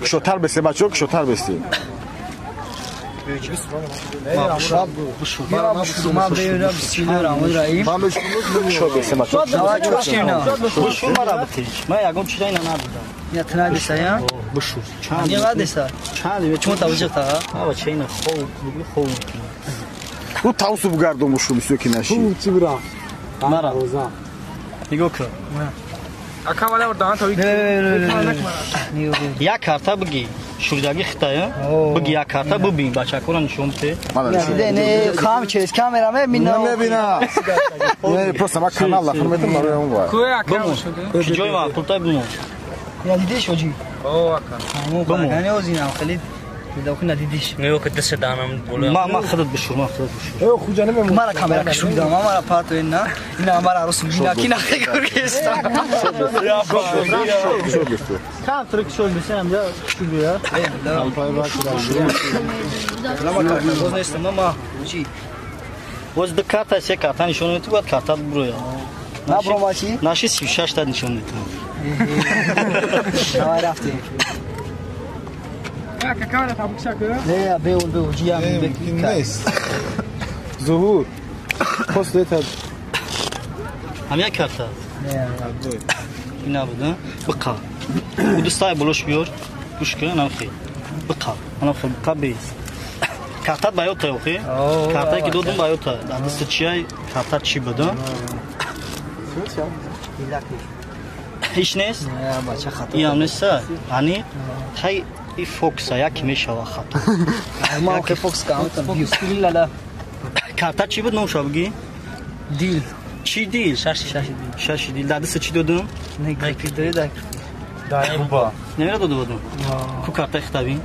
Кушодтар бесте, бачаҳо, кушодтар бесте. Ман ягон чиза ина надидам. Я тна десая? Бушур. Чанд? Не деса. Чанд? Чун тавҷиҳ та? А бача ина хов, буги хов. Ру тавсу бугардон бушу бисё ки наши. Ту чи бира? Мара. Нигоҳ кун. Ака вала даҳан то як карта буги. Шуридаги хитая. Буги як карта бубин бачакора нишон бите. Не, кам через камера мебинам. Намебина. Не, просто ма канал лафр метам барои он вай. Куя ака Чи ҷои ма пултай бумон. Я дидиш оҷи? О ака. Бумон. Яъне озинам хеле дидам надидиш. Не ки даст данам боло. Ма худат бишур, ма худат бишур. Э хуҷа намемон. Мара камера кашидам, мара парто ина. Ина мара рус бина ки нахегургеста. Кам трик шо бисам я шубия. Нама карта боз нестам, ма чӣ? Боз ду карта се карта нишон мету, баъд карта буроя. Наброма чӣ? Наши 36 та нишон мету. Давай рафтем. Ака камера табукша кӯ? Не, беул беул ҷиям нест. Зуҳур. После это Ҳам як карта. Не, Ина буд, биқа. У дустай болош биёр. Гӯш кун, анам хел. Биқа. Анам хел биқа бес. Картат ба ёд охи? Картае ки додум ба ёд. Дар дасти чия карта чӣ буд? Ҳеч нест? Не, бача хато. Иам неста? Ани тай и фокуса яки мешава хато. Ма охи фокус кам там. Лала. Карта чӣ буд номша буги? Дил. Чӣ дил? Шаши дил. Шаши дил. Дар дасти чӣ додум? Не, грипи дори дай. Дай буба. Намера дода будум. Ку картаи хитабин?